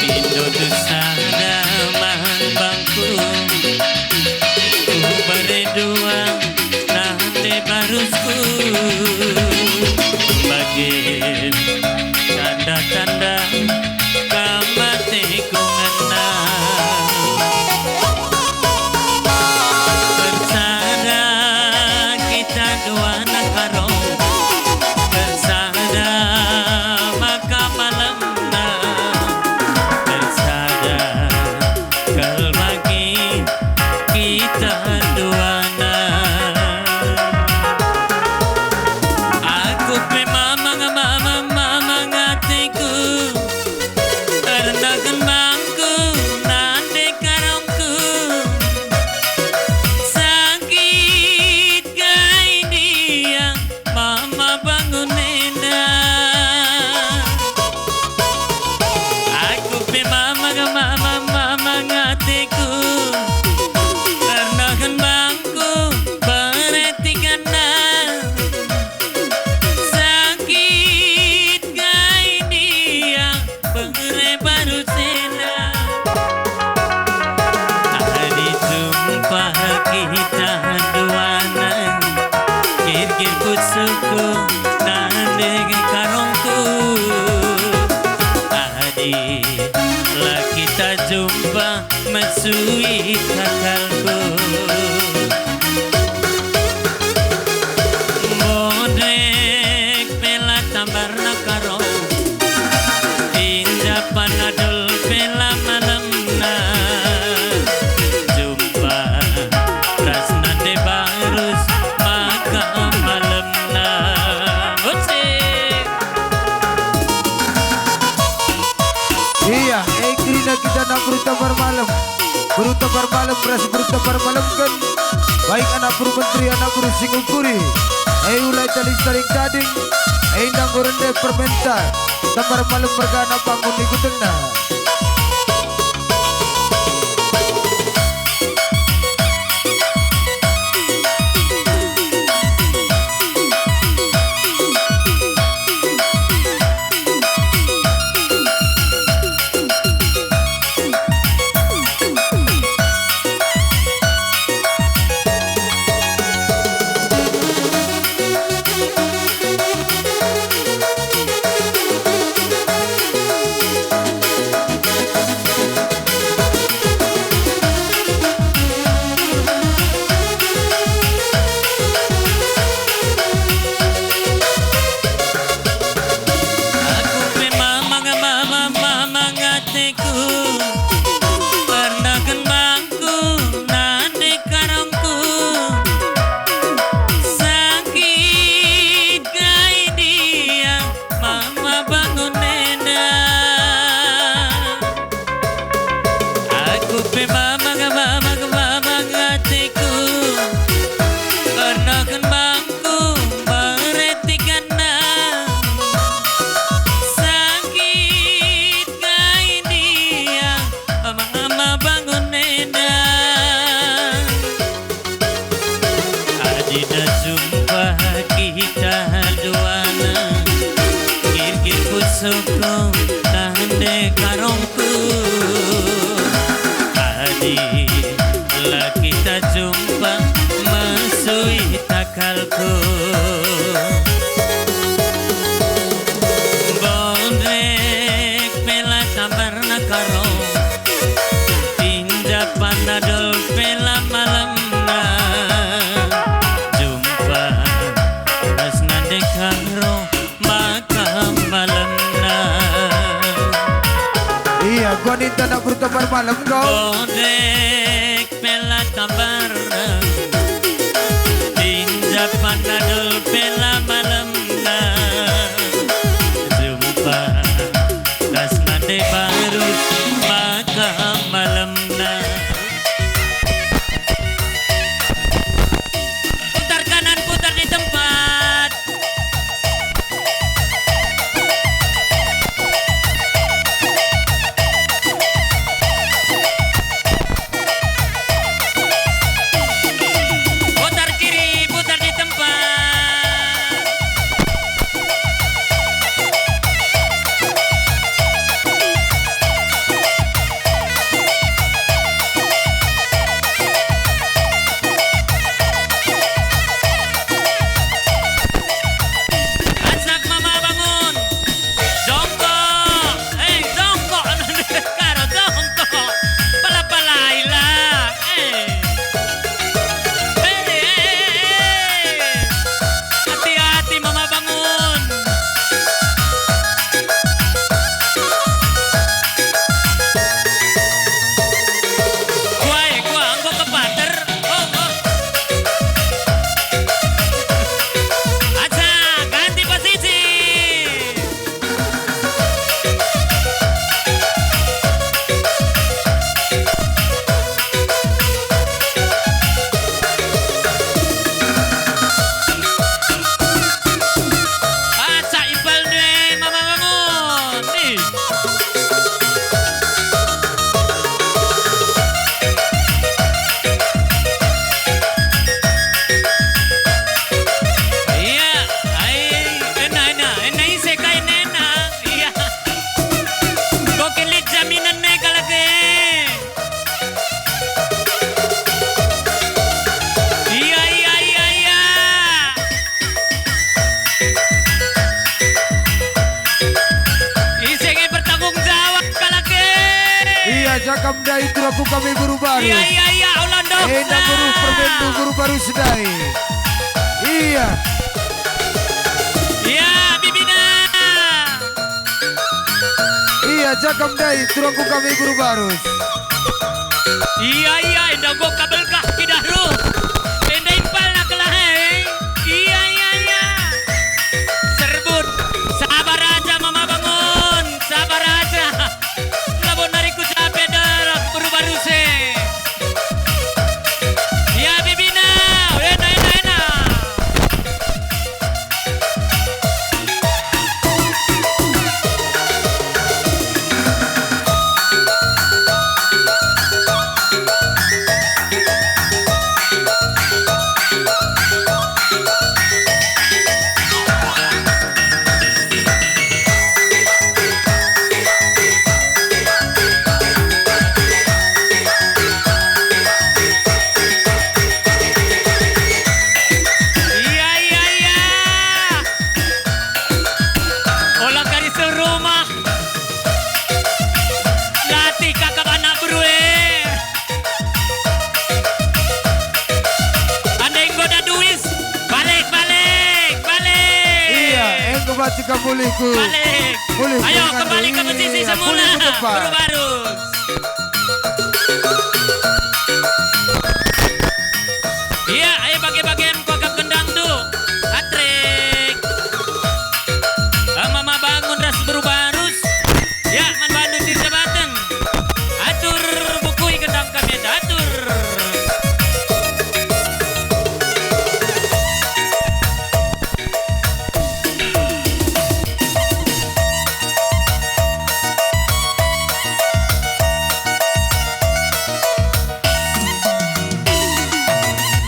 Pindo dusada man bangku, kubere dua nande barusku. Bage tanda-tanda kam ateku ngena. Ersada kita dua nangkaro, ersada maka malemna, ersada kal bagi kita duana. Aku pe mamang, mamang, mamang ateku, erdahin bangku nande karongku. Sakit kai dia mama bangun enda. Aku pe mamang, mamang, mamang ateku, erdahin bangku beretikanna. Sakit kai dia pengere baru sena. Adi jumpa kita duana, kirkir pusuku nande karongku. Adi la kita jumpa, mesui takalku. Bodek pe Beru Tambar Malem, Beru Tambar Malem ras Beru Tambar Malemken, baik anak beru menteri, anak beru si ngukuri, e ula i tali saling tading, e ndang enggo rende permenta, Tambar Malem mergana bangun ikutenna. Aku pe mamang, mamang, mamang ateku, pernah ken bangku nande karongku. Sakit kai dia mama bangun enda. Aku pe mamang, mamang, mamang ateku, ernoken bangku meretikanna. Sakit kai dia mama bangun enda. Adi da jumpa kita duana, kirkir ku soko tande karongku. Adi la kita jumpa, mesui takalku. Bondrek pe la tambarna karong, Inja panadol pe la malemna, jumpa ras nande karo maka malemna. Ia, gua ninta nak bertebar malam kau. Bodek pe la tambarna, inja panadol pe la malemna, jumpa ras nande baru maka malemna. Putar kanan, putar di tempat. Putar kiri, putar di tempat. Asak mama bangun. Jongkok. Eh, jongkok. Karo jongkok. Pala-palailah. Eh. Eh, eh, eh, eh. Hati-hati, Mama bangun. Kuah, eh, kuah, enggo kepater. Oh, oh. Aca, ganti posisi. Aca impal nde mama bangun. Ih. Iya, ai, ena, ena, ena ise kai nena. Iya. Enggo kin lit jaminen e kalak e. Iya, iya, iya, iya. Ise nge bertanggung jawab kalak e. Iya, jakam ndai turangku kami Beru Barus. Iya, iya, iya, Orlando. Enda Beru Permendu Beru Barus ndai. Iya. Iya, bibina. Iya, jakam ndai, turangku kami Beru Barus. Iya, iya, enda enggo kabel kah kidah ruh. Enda impalna kelah, eh. Iya, iya, iya. Serbut. Sabar aja, Mama bangun. Sabar aja. Labo nari ku capek, der. Tiga mulih ku. Balik. Mulih ku. Ayo, dengan kembali ke posisi iya, semula. Mulih ku tempat. Baru-baru. Iya, ayo bage-bagen kuakap gendang tu. Hatrik. Mama bangun ras beru barus. Ya, man bandu sir jabaten. Atur bukui gendang kami atur.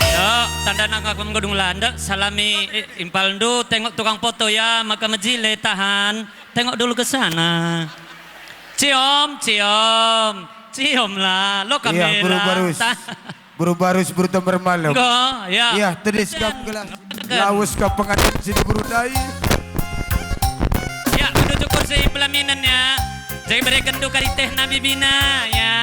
Yo, tanda nangkap gedung landa, salami, eh, impalndu, tengok tukang foto ya, maka mejile tahan. Tengok dulu ke sana. Ciom, ciom, ciomlah, lo kamera. Iya, beru barus. Tah. Beru barus, beru tembar malem. Enggo, ya. Iya, tedis kam gelas. Lawes kam pengantin si beru ndai. Ya, menuju kursi pelaminan ya. Jadi bereken tu kari teh nabi bina ya.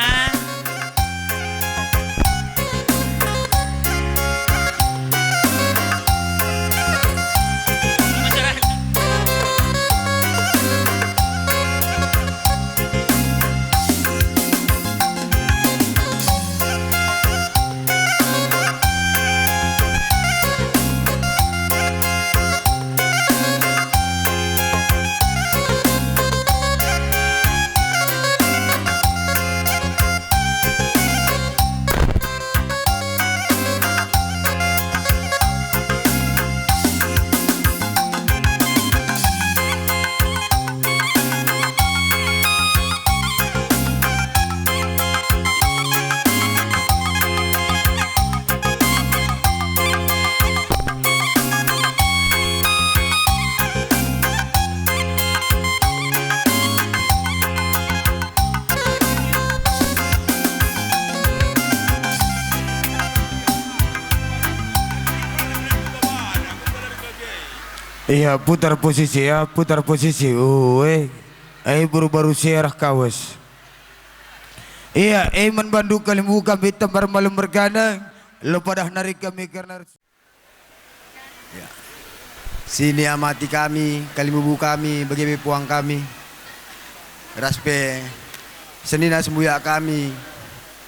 Iya, putar posisi ya, putar posisi. Ue. Eh, beru barus arah kawes. Iya, eh, man bandu kalimbubu kami tembar malem mergana, lo padah nari kami kerna. Ya. Si niamati kami, kalimbubu kami, bage pe puang kami, ras pe senina sembuyak kami,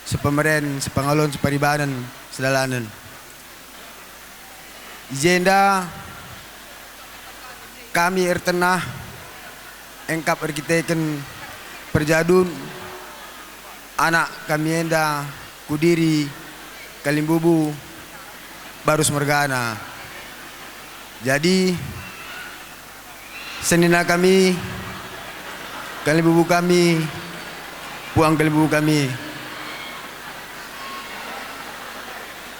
sepemeren, sepengalon, separibanen, sedalanen. I jenda kami ertenah engkap erkiteken perjadun anak kami enda kudiri kalimbubu barus mergana. Jadi, senina kami, kalimbubu kami, puang kalimbubu kami.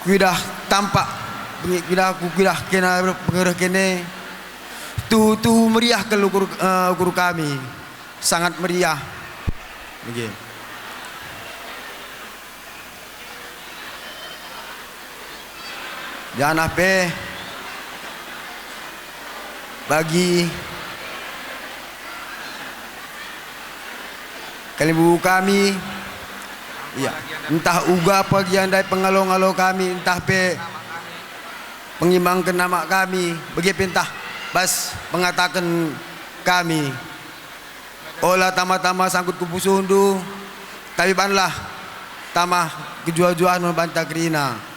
Kuidah tampak, kuidah, kuidah kena pengereh kene, tuhu-tuhu meriah kal ukur, eh, ukur kami. Sangat meriah. Nggih. Janah pe bagi kalimbubu kami, ya, ntah uga pagi ndai pengalo-ngalo kami, ntah pe pengimangken amak kami, bage pe ntah bas pengataken kami. Ola tama-tama sangkut ku pusuhndu, tapi banlah tama kejuah-juahen banta kerina.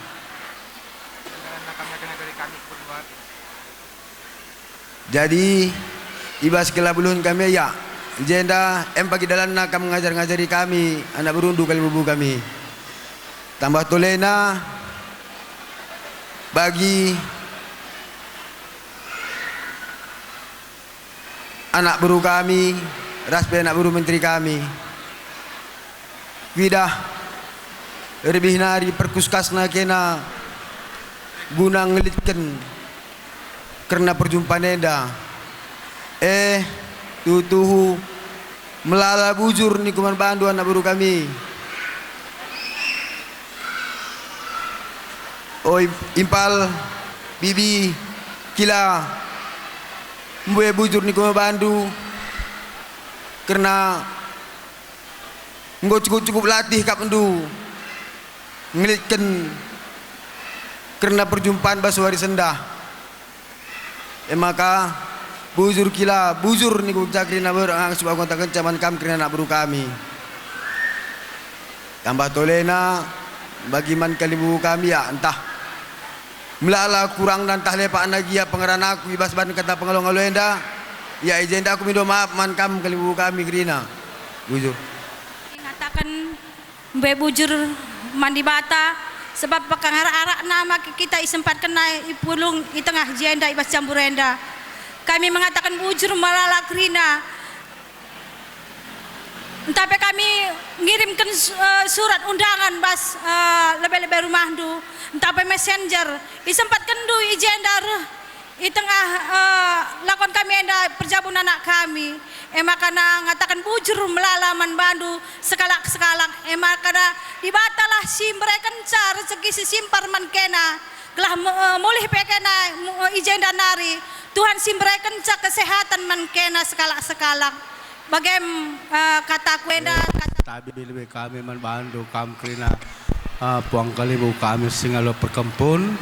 Jadi, i bas kelabuhen kami ia, i jenda em pagi dalanna kam ngajar-ngajari kami, anak berundu kalimbubu kami. Tambah tolena bagi anak beru kami, ras pe anak beru menteri kami. Kuidah, lebih nari perkuskasna kena guna ngelitken kerna perjumpan enda. Eh, tuhu-tuhu, melala bujur niko man bandu anak beru kami. Oi, impal, bibi, kila, mbue bujur niko man bandu, kerna enggo cukup-cukup latih kap ndu ngelitken kerna perjumpan bas wari sendah. E maka, Bujur kila, bujur niku kerina berang si bagong takenca man kam kerina anak beru kami. Tambah tolena bagi man kalimbubu kami, ya, ntah melala kurangna ntah lepakna gia pengeranaku i bas bahan kata pengalo-ngalo enda, ya, i jenda aku mindo maaf man kam kalimbubu kami kerina. Bujur. Ngataken mbe bujur man Dibata, sebab pekangarak-arakna maka kita isempatkenna i pulung i tengah jenda i bas jambur enda. Kami mengataken bujur melala kerina. Ntah pe kami ngirimken su-, eh, surat undangan bas, eh, lebe-lebe rumahndu, ntah pe messenger, isempatkenndu i jenda reh i tengah, eh, lakon kami enda perjabun anak kami. E maka na ngataken bujur melala man bandu sekalak-sekalak. E maka na Dibatalah si mberekenca rezeki si simpar man kena, gelah me-, eh, mulih pe kena mu-, eh, i jenda nari. Tuhan si mberekenca kesehatan man kena sekalak-sekalak. Bagem, eh, kataku enda, kata- Tabi lebe kami man bandu, kam kerina, eh, puang kalimbubu kami si ngalo perkempun,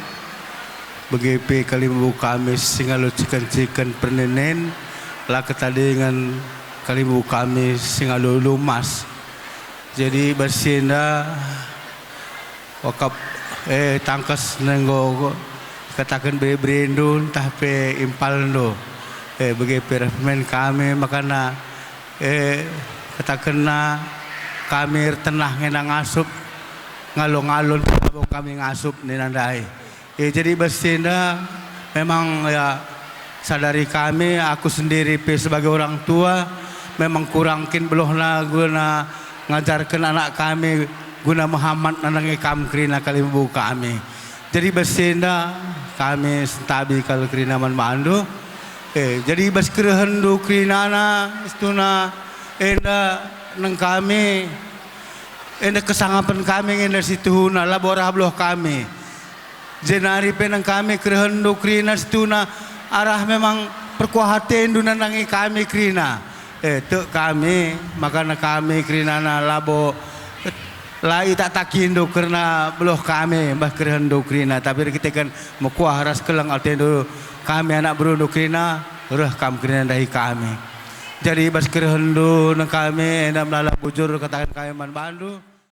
bage pe kalimbubu kami si ngalo ciken-ciken perninen, la ketadingen kalimbubu kami si ngalo lumas. Jadi, bas si enda, Wakap, eh, tangkas nenggo kataken bere-berendu ntah pe impalndu. Eh, bage pe ras permen kami makana, eh, katakenna kami ertenah ngena ngasup, ngalo-ngalo ntah labo kami ngasup nina ndai. Eh, jadi bas si enda memang, ya, sadari kami, aku sendiri pe sebagai orang tua, memang kurang kin belohna guna ngajarken anak kami guna mehamat nandangi kam kerina kalimbubu kami. Jadi bas si enda kami sentabi kal kerina man bandu. Eh, jadi bas kerehenndu kerinana situhuna enda nang kami, enda kesangapen kami enda situhuna, labo arah beluh kami. Jenari pe nang kami kerehenndu kerina situhuna arah memang perkuah atendu nandangi kami kerina. Eh, tek kami, makana kami kerinana labo, la itaktakindu kerna beluh kami, mbah kerehenndu kerina, tapi erkiteken mekuah ras keleng atendu kami anak berundu kerina, reh kam kerina ndahi kami. Jadi bas kerehenndu nang kami enda melala bujur kataken kami man bandu.